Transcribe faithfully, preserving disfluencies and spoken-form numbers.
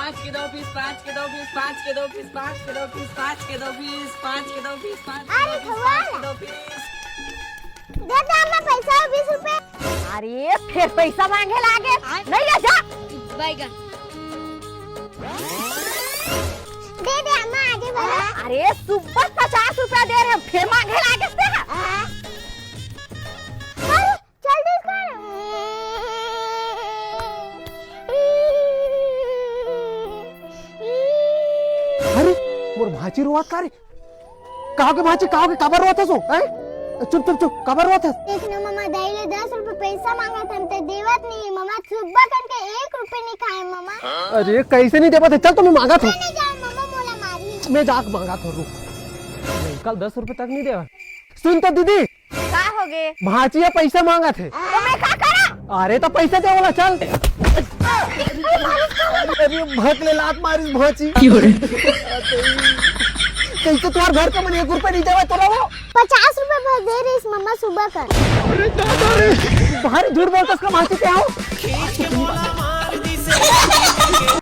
पाँच के दो पीस, पाँच के दो पीस, पाँच के दो पीस, पाँच के दो पीस, पाँच के दो पीस, पाँच के दो पीस, पाँच के अरे दो पीस, भगवान। पाँच के दो पीस। दे दे अम्मा पैसा, बीस रुपए। अरे, फेर पैसा मांगे लागे, नहीं ले जा। बैगन। दे दे अम्मा, आगे बढ़ा। अरे, सुबह पचास रुपया दे रहे, फेर मांगे लागे से। अरे, जल्दी कर। अरे, मोर भांची रोवत का रे? का होगे भांची, का होगे, काबर रोवत हस ओ, हैं? चुप चुप चुप, काबर रोवत हस? देख ना मामा, दाई ले दस रुपए पैसा मांगत हन, ते देवत नहीं है मामा। सुबह कन के एक रुपए नहीं खाए मामा। अरे, कैसे नहीं देवत हे? चल तो मैं मांगत हूँ। नहीं जाए मामा, मोला मारी। मैं जाके मांगत हूँ, रुक। नहीं, कल दस रुपए तक नहीं देवा। सुन तो दीदी, का होगे? भांची ह पैसा मांगत हे। तो मैं का करा? अरे तो पैसा दे वाला, चल। अरे भक ले लात मारिस भांची। कैसे तुम्हार घर का मन एक रुपया नहीं देवा तोला वो? पचास रुपए बस दे रहीस मामा सुबह कन। भारी झूठ बोलत हस का भांची, क्या हो?